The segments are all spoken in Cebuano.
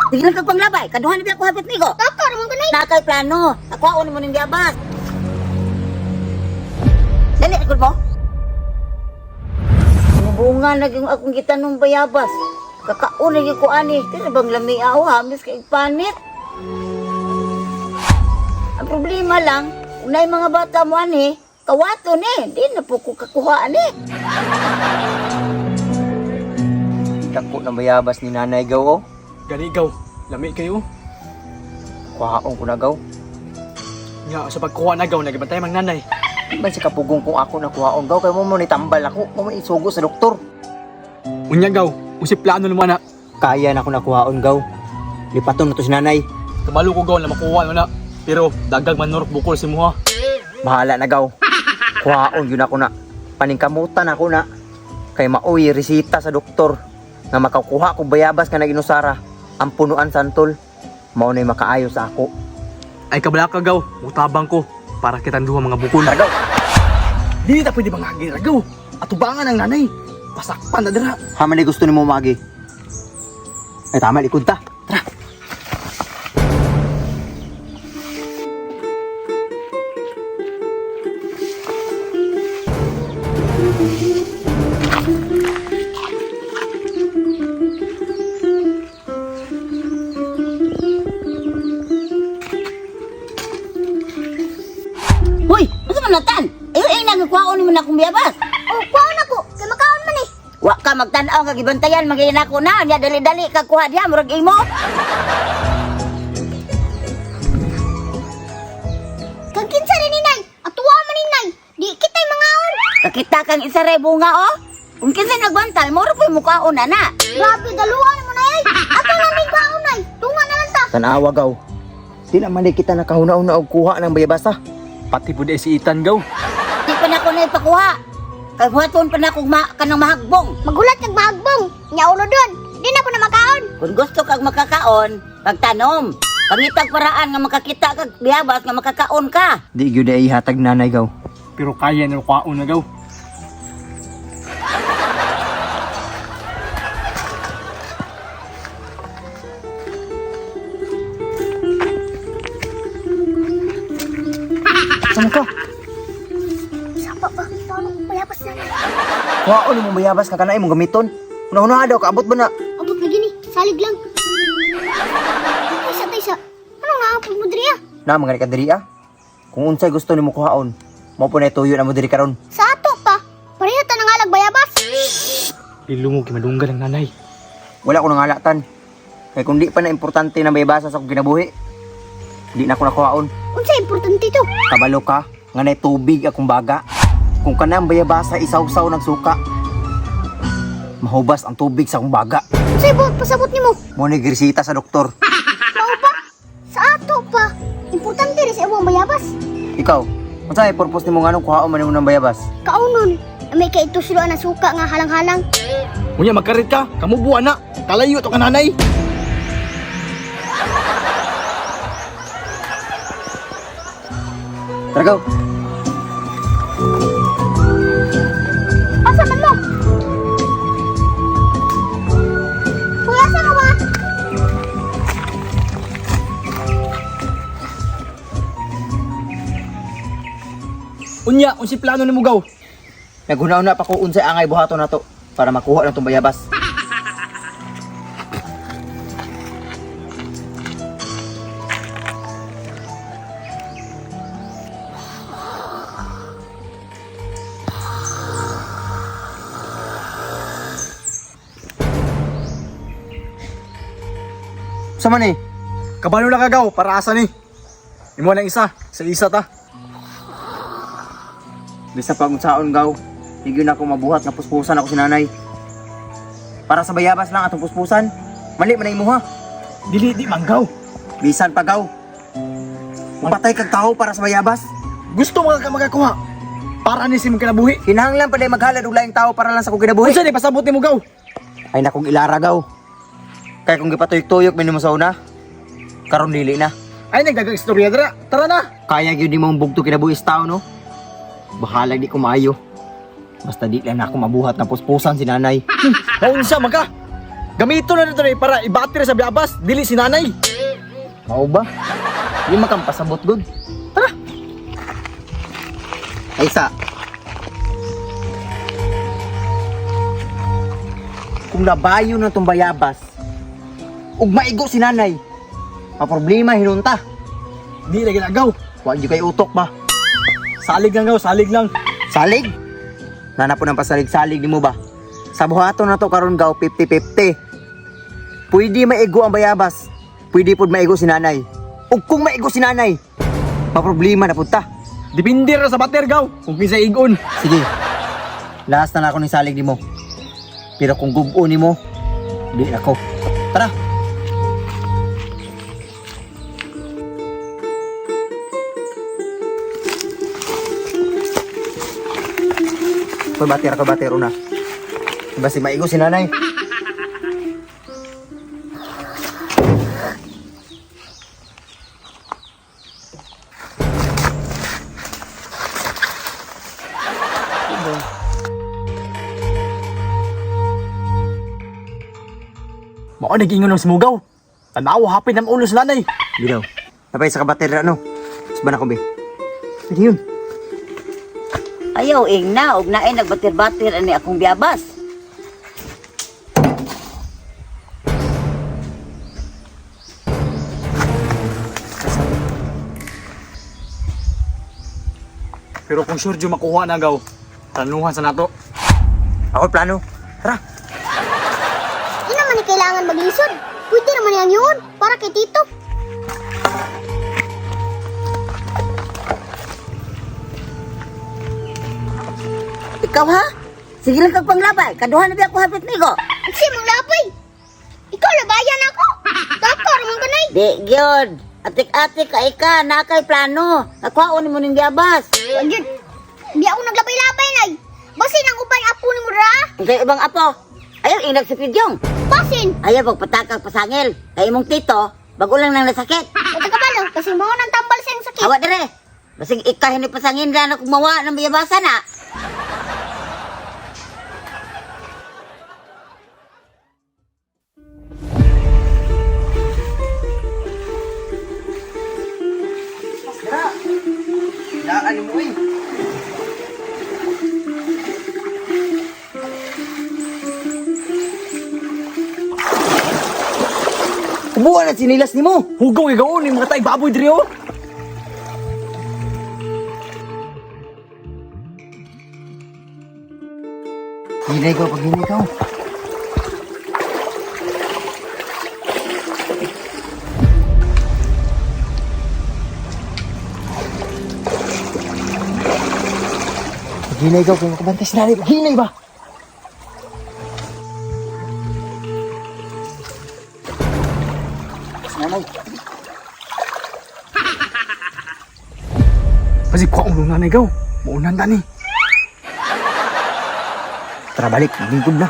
Sige lang kag panglabay. Kaduhan ni ako hapit migo. Taka ra man kanay. Nakay plano. Akuhaon mo ning biyabas. Dali ako mo. Bunga na yung akong gitanong bayabas. Kakaon na ko ani. Kaya bang lami aw hamis kay panit. Ang problema lang, unay mga bata mo ani, kawato ni, di na po ko kakuha ani. Dako ng bayabas ni nanay gaw oh. Gani gaw, lami kayo. Kuhaon ko na gaw. Nga sa pagkuha na gaw, nagibantay mang nanay. Di man siya kapugong kung ako nakuhaon gaw kay mo mo ni tambal ako, mo mo isugo sa doktor. Unya gaw, usip plano nimo na. Kaya na ako nakuhaon gaw. Lipaton na to si nanay. Kabalo ko gaw na makuha mo na. Pero dagag manurok bukol si muha. Bahala na gaw. Kuhaon yun ako na. Paningkamutan ako na. Kay maoy resita sa doktor nga makakuha ko bayabas nga naginusara ang punuan santol. Mao na'y makaayo sa ako. Ay kabala ka gaw, mutabang ko para kitang duha mga bukol. Tara gaw. Dili ta pwede mangagi ra gaw. Atubangan ang nanay. Pasakpan na dira. Haman gusto nimo magi. Ay tama likod ta. Tara. Hoy, unsa man natan? Ayo ay nagkuhaon nimo na akong biyabas. Oh, kuhaon ako kay makaon man eh. Wa ka magtan-aw nga gibantayan magiin ako na nya dali-dali ka kuha diha murag imo. Kag kinsa rin ni nay? Atuwa man ni nay. Di kitay mangaon. Kakita kang isa ray bunga oh. Kung kinsa nagbantay, mura po'y mukhaon na na. Grabe daluan mo nay. Ato lang ning kuhaon nay. Tunga na lang ta. Tanawa gaw. Di naman di kita nakahuna-una og kuha ng bayabasa. Pati pud ay si Itan gaw. Di pa na ako na ipakuha. Kay buhaton pa na akong kanang mahagbong. Magulat kag mahagbong. Nya ulo don. Di na po na makaon. Kung gusto kag makakaon, pagtanom. Pangitag paraan nga makakita kag biyabas nga makakaon ka. Di gyud ay hatag nanay gaw. Pero kaya na kuhaon na gaw. Saan ka? Sapa pa paano kung bayabas na. Kuhaon mo bayabas nga kanay mong gamiton. Una-una daw kaabot ba na? Abot lagi ni, salig lang. Taysa, taysa. Anong naapod mo diri ah? Na mga ka diri ah. Kung unsay gusto nimo kuhaon, mao po na tuyo na mo diri karon. Sa ato pa. Pareha ta nangalag bayabas. Ilungog kay madunggan ang nanay. Wala ko nangalatan. Kay kung di pa na importante na bayabasa sa akong kinabuhi, di na ako nakuhaon. Unsa importante to? Kabalo ka, nga nay tubig akong baga. Kung kanang bayabasa isawsaw ng suka, mahubas ang tubig sa akong baga. Unsay buot pasabot nimo? Mo ni giresita sa doktor. Mao pa? Sa ato pa. Importante rin sa imong bayabas. Ikaw, unsa ay purpose nimo nganong kuhaon man nimo ng bayabas? Kaunon, may kay ituslo ang suka nga halang-halang. Unya magkarit ka, kamubuan na. Kalayo to ka nanay. Tara gaw. Asa man mo? Kuya, asa ka ba? Unya, unsi plano nimo gaw. Naghuna-una pa ko unsay angay buhaton nato para makuha lang tong bayabas. Sa man eh? Kabalo na ka gaw, para asa ni. Imo lang isa, sa isa ta. Bisa pag unsaon gaw, hindi na ako mabuhat nga puspusan ako si nanay. Para sa bayabas lang atong puspusan. Mali man ang imuha. Dili di manggaw. Bisan pa gaw. Mapatay kag tao para sa bayabas. Gusto mga ka makakuha. Para ni si mong kinabuhi. Kinahanglan pa day maghalad og laing tao para lang sa akong kinabuhi. Unsa ni pasabot nimo gaw? Ay nakong ilara gaw. Kay kung gipatuyok-tuyok minimo sa una, karon dili na. Ay nagdagang istorya dira. Tara na. Kaya gyud nimo bugto kinabuhi sa tao no. Bahala di ko maayo. Basta di lang na ako mabuhat na puspusan si nanay. Maunsa man ka. Gamito na nito eh, para ibatir sa biabas, dili si nanay. Mao ba? Di man pasabot gud. Tara. Ay sa. Kung nabayo na tong bayabas, ug maigo si nanay, maproblema hinunta. Di lagi nagaw. Wa gyud kay utok ba? Salig lang gaw, salig lang. Salig? Nana po ng pasalig-salig nimo ba? Sa buhaton na to karon gaw 50-50. Pwede maigo ang bayabas. Pwede pud maigo si nanay. Ug kung maigo si nanay, maproblema na pud ta. Depende ra sa bater gaw, kung kinsa igon. Sige. Last na na ako ng salig nimo. Pero kung gubo nimo, di ako. Tara. Koy bater, koy bater una. Basi maigo si nanay. Mao nag-ingon ng simugaw. Tanaw hapin ang ulo sa nanay. Ginaw. Napay sa kabater na no. Suban ako be. Pwede yun. Ayaw ing na og naay nagbatir-batir ani akong biyabas. Pero kung sure jud makuha na gaw, tanuhan sa nato. Ako plano. Tara. Di naman ni kailangan maglisod. Pwede naman yang yun para kay Tito. Ikaw ha? Sige lang kag panglabay. Kaduha na biya ako hapit migo. Kasi manglapay. Ikaw labayan ako. Takar man kanay. Di gyud. Atik-atik ka ika, na kay plano. Nakuhaon nimo ning biyabas. Wa gyud. Di ako naglabay-labay nay. Basin ang uban apo ni mo ra. Kay ibang apo. Ayaw inag si Pidyong. Basin. Ayaw pagpatakag pasangil. Kay imong tito, bago lang nang nasakit. Wala ka balo kasi mao nang tambal sa iyong sakit. Awa dire. Basig ika hindi pasangin na kung mawa ng biyabasan na. Tara. Daan mo eh. Ubuan na sinilas nimo. Hugaw igaon ni mga tay baboy diri oh. Hinay ko pag hinay ko. Paghinay ka, kung makabantay si nanay, paghinay ba? Si nanay. Kasi kuha ang nanay gaw. Maunan tani. Tara balik, lingkod na.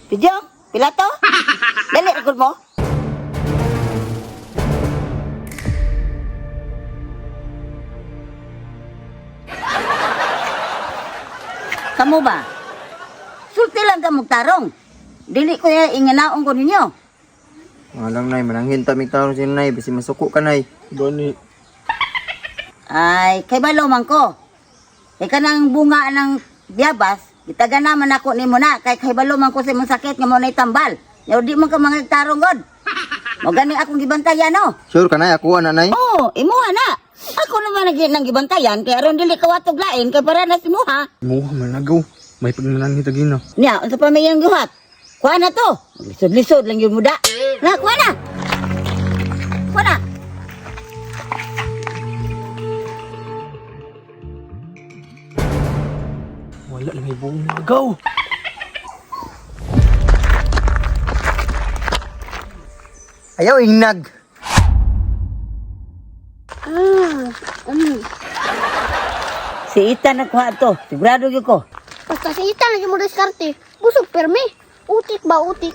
Pidyong, Pilato. Dali ra gud mo. Kamu ba? Sulti lang ka tarong. Dili ko ya inganaon ko ninyo. Alam nay, mananghin ta mig taon si nay, basi masuko ka nay. Gani. Ay, kay balo man ko. Kay kanang bunga ng biyabas, gitaga naman ako nimo na kay kay balo man ko sa imong sakit nga mo nay tambal. Yaw di man ka mga tarong god. Mo gani akong gibantayan no. Sure ka nay, ako ana nay. Oo, imuha na. Ako naman ang nang gibantayan kay aron dili ka watog lain kay para na si muha. Muha man nagaw. May pagmananghit agina. Nya, unsa pa may iyang gihat? Kuha na to. Lisod-lisod lang yun muda. Na, kuha na. Kuha na. Wala lang may buong nagaw. Ayaw ingnag. Si Ethan nagkuha to. Sigurado gyud ko. Basta si Ethan lagi mo diskarte. Busog permi. Utik ba utik?